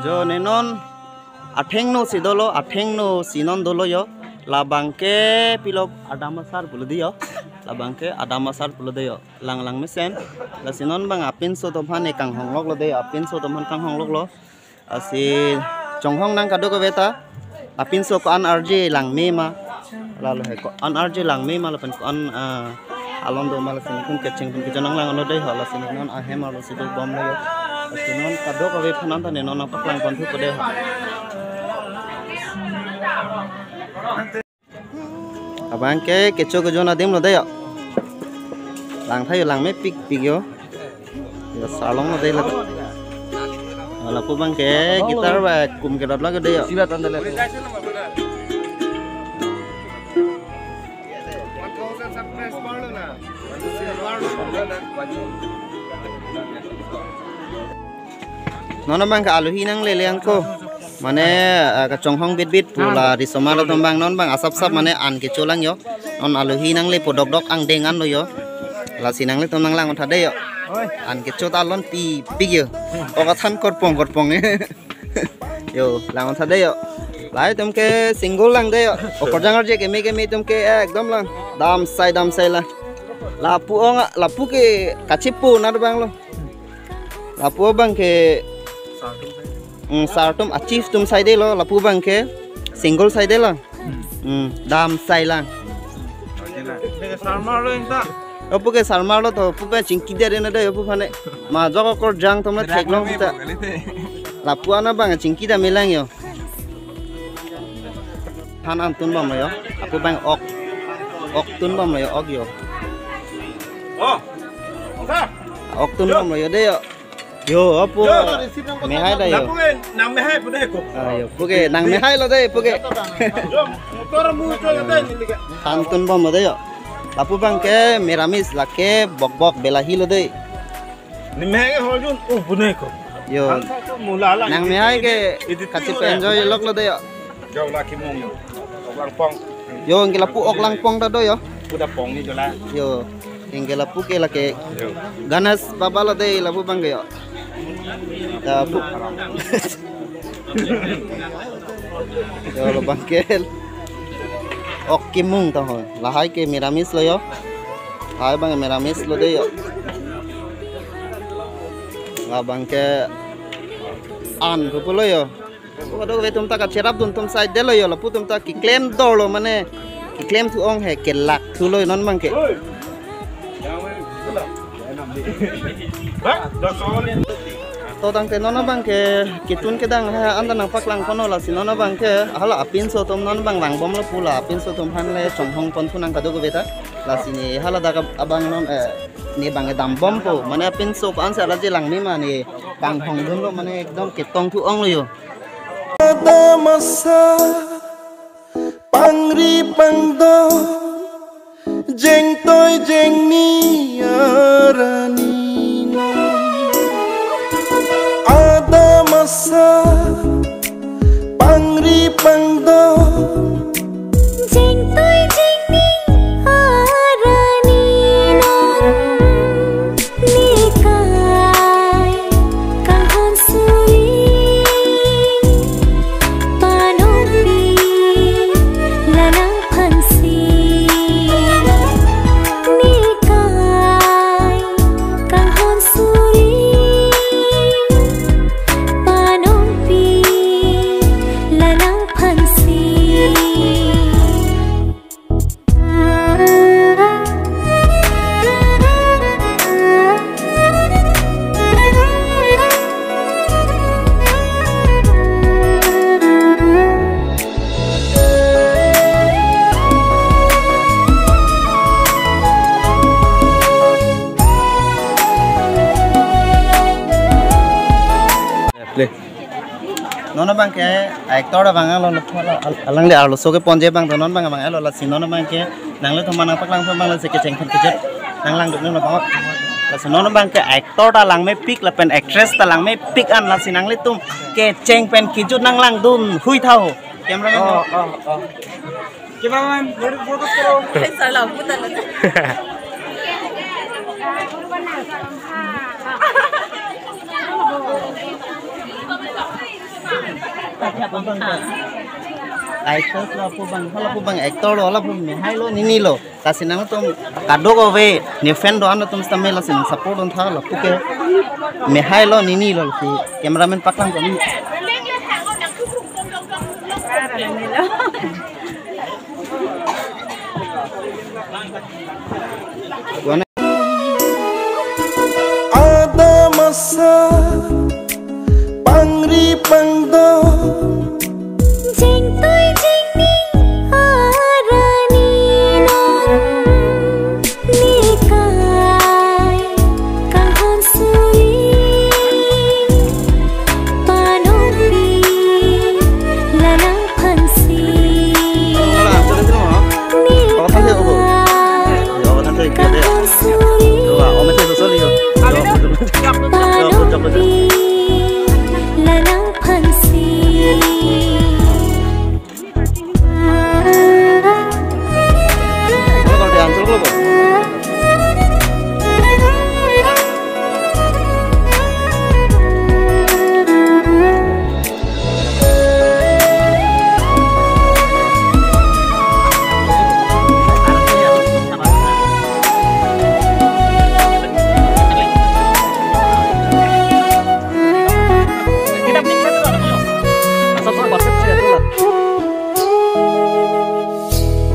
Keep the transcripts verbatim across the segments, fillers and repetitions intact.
Jo ne non athengno si dolo, athengno si non dolo yo. Labang ke pilo Adam Asar pulo dei yo. Labang ke Adam Asar pulo dei yo. Lang lang mesen. Lasi non bang apinso atum aphan ne kanghonglok lo dei, apinso atum aphan kanghonglok lo. Lasi chonghong nang kadokave ta. Apinso ko-an arje lang me ma. Lalo he ko-an arje lang me ma lapen ko-an, ah, alon do ma, lasi nelitum kecheng pen kecho nang lang lo dei ho, lasi non ahem arlo si dobom lo yo. Lasi non kadokave aphan ta ne non nangpaklang ponthu ko dei ho. Abang ke kecho kejon adim lo dei yo. Lang tha yo, lang mepik pik yo. Yo, sarlong lo dei la. Lapu abang ke guitar ba kum ke dot lage dei yo. Sila tanda le. Non abang ke alohi nanglele angko. Mane, ah, kachonghong bit bit pu la risomar atum abang, non abang asap sap mane an kecho lang yo. Non alohi nanglepo dokdok angdeng an lo yo. Lasi nanglitum nanglang tha dei yo. An kecho ta lon pi pik yo. Ok athan korpong korpong. Yo, lang tha dei yo. Lahai atum ke single lang dei yo. Okorjang arje keme keme atum ke, eh, ekdom lang. Dam sai dam sai lang. Lapu ong, lapu ke kachipu nar abang lo. Lapu abang ke, mm, sar atum a-chief atum sai dei lo, lapu abang ke single sai dei lo. Mm, dam sai lang. Lapu ke sarmar lo to, lapu ke chingki dei na dei, lapu aphan ne. Majok okorjang atum le theklong sita. Lapu an abang chingki dam me lang yo. Than an tun bom lo yo. Lapu abang ok. Ok tun bom lo yo, ok yo. Oh. Sa. Ok tun bom lo yo dei yo. Yo, lapu. Yo, receipt nang mehai dei yo. Lapu ke nang mehai pu dei ko. Ah, yo, lapu ke nang mehai lo dei, lapu ke. Yo, motor mu cho dei ni lika. Than tun bom lo dei yo. Lapu abang ke meramis, lake bokbok belahi lo dei. Ne mehai ke hojun, uh, pu dei ko. Yo. Nang mehai ke kachip enjoy lok lo dei yo. Yo, laki mung yo. Ok langpong. Yo, anke lapu ok langpong ta do yo. Pu ta pong ni jo la. Yo, anke lapu ke lake. Yo. Ganesh Baba lo dei lapu abang ke yo. Lapu. Yo, labang ke. Ok kimung ta ho. Lahai ke meramis lo yo. Lahai abang meramis lo dei yo. Labang ke an pulo yo. Kadokave atum ta kacherap dun atum sai dei lo yo, lapu atum ta keklem dor lo mane, keklem thu ong he, kelak thu lo non abang ke. To tangte non abang ke, ketun kedang ha an ta nangpaklang pon lo, lasi non abang ke, hala apinso atum non abang langbom lo pu la, apinso atum aphan le chonghong ponthu nang kadokave ta, lasi ne hala dak abang non, eh, ne abang ke dambompo, mane apinso ko-an si arje lang me ma ne kanghong dun lo mane ekdom ketong thu ong lo yo. Adam Asar, pangri pangdon, jengtoi jengni arani non. Adam Asar, pangri pangdon, jengtoi jengni arani non. Nekai kanghon suri, panongpi lalang aphansi. Nekai kanghon suri, panongpi lalang aphansi. Play. Non abang ke actor abang lo, alangli arloso keponji abang to non abang abang lo, lasi non abang ke nanglitum aphan nangpaklang pon abang lasi kecheng pen kejut nanglang duk non abang. Lasi non abang ke actor ta lang mepik lapen actress ta lang mepik an, lasi nanglitum kecheng pen kejut nanglang dun hui tha ho. Cameraman. Oh, oh, oh. Cameraman, focus karo. Salah putar lagi. Actress lo, lapu abang, lapu abang actor lo, lapu mehai lo, nini lo. Lasi nangtum kadokave ne fan do-an atum sitame lasi nang support duntha, lapu ke mehai lo, nini lo, si cameraman paklang kami. Adam asa pangri pangdo, jengtui jengni arani nong, nekai kanghon suri panopi lanang phansi. Nekai kanghon suri panopi lanang phansi.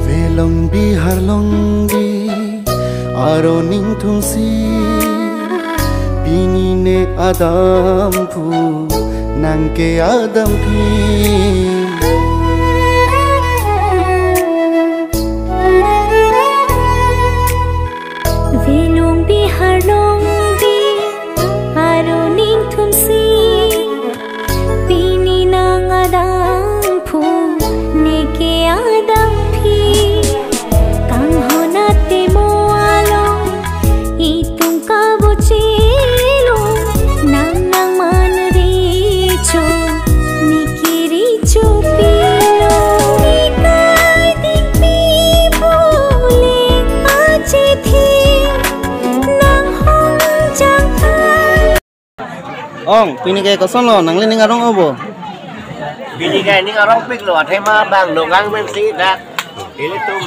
Velong Bihar longbi aro ningthumsi, pini ne adam phu nang ke adam phi. Velong Bihar longbi aro ningthumsi, pini nang adam phu neke adam phi. Kanghon atemo along itum kabochelo, nang nangman recho, neke recho pilo. Nekai dingpi pule achithi nanghon jangkai. Ong, pini ke kosonlo, nangli ning arong obo? Pini ke ning arongpiklo, athema bang nongang mensi dak. Ilitum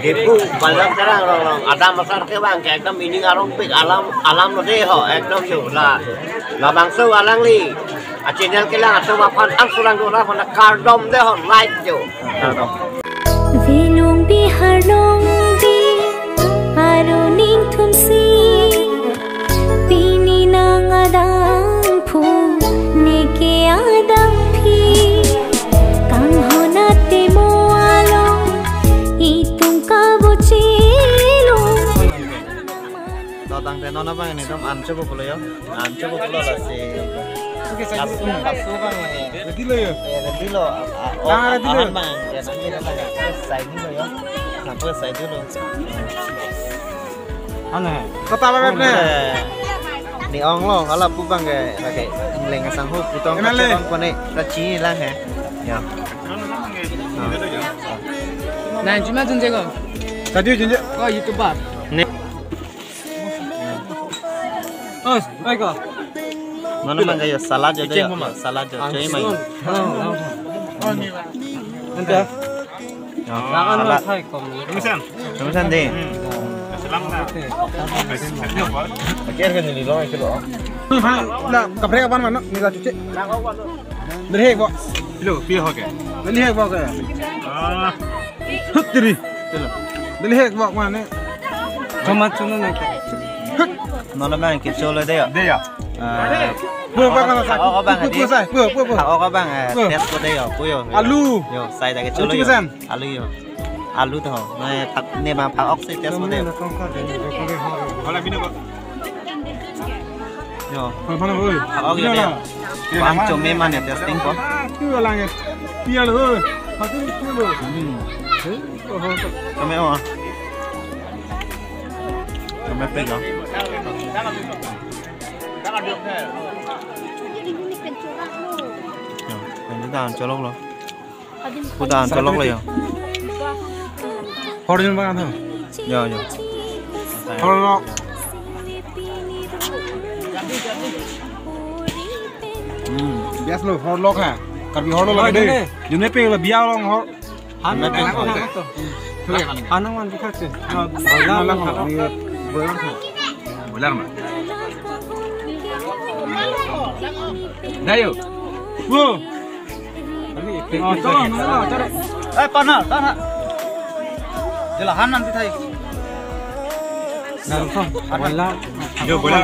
Diphu Paljam Terang rong rong, adam asar ke bang ke ekdom ining arongpik, alam, alam lo de ho, ekdom yo la. Labangso alangli a channel kelang atum aphan an sulang dora aphan kardom de ho, like yo. Kardom. Velong Bihar longbi aro ningthumsi, pini nang adam phu neke adam phi. Kanghon atemo along itum kabochelo. Dodang te non abang ini dom ancho ko pulo yo. Ancho ko pulo lasi. Kasu, kasu bang ini. Ready lo yo. Eh, ready lo. Ah, oh, ah, ready lo. Ahan bang. Ya, nanti datang ya. Terus saya ini lo yo. Nah, terus saya dulu. Aneh. Kota apa, Beb, nih? Ni ong lo, kalau pu bang ke, pakai leng asang hu, putong. Kenal, kaca le? Bang kone, kaci lang he. Ya. Nah, cuma jun jago. Tadi jun jago. Oh, YouTuber. Nih. Oh, baik kok. Mana mang kayo salad aja ya? Icing, Mama. Salad aja. Cuy, main. Oh, oh. Nanti ya. Ya, salad. Hai, kom. Tumisan. Tumisan deh. Selam na. Oke. Oke, harga ni lo, kilo. Nah, kaprek apa mana? Ni lah cuci. Beri hek, Bo. Lo, pi ho ke? Beri hek, Bo, ke? Ah. Hut diri. Beli hek bok mane. Tomat chunu nang ke. Nono bang kecholo de ya. De ya. Ah. Bu bang kana sa. Oh, bang, bu, bu, sai. Bu, bu, bu. Oh, bang, eh, bu. Test ko de ya, bu yo. Alu. Yo, sai da kecholo yo. Alu yo. Alu to. Ne phak, ne ma phak ok si test ko de. Hola bino ko. Yo. Mana, mana, oi. Phak ok yo de. Bang chome mane testing ko. Tu lang eh. Pial ho. Hatu tu lo. Hmm. Kami oh. Kami pegang. Ya, ini dah colok lo. Udah colok lo ya. Horjun bang tuh. Ya, ya. Horlok. Hmm. Bias lo horlok ha. Karbi hor lo lagi dei. June pe la biya long hor. Han han man dikha se. Boiler ma. Dayo. Wo. Eh, pana, pana. Jela han nanti thai. Yo, boiler.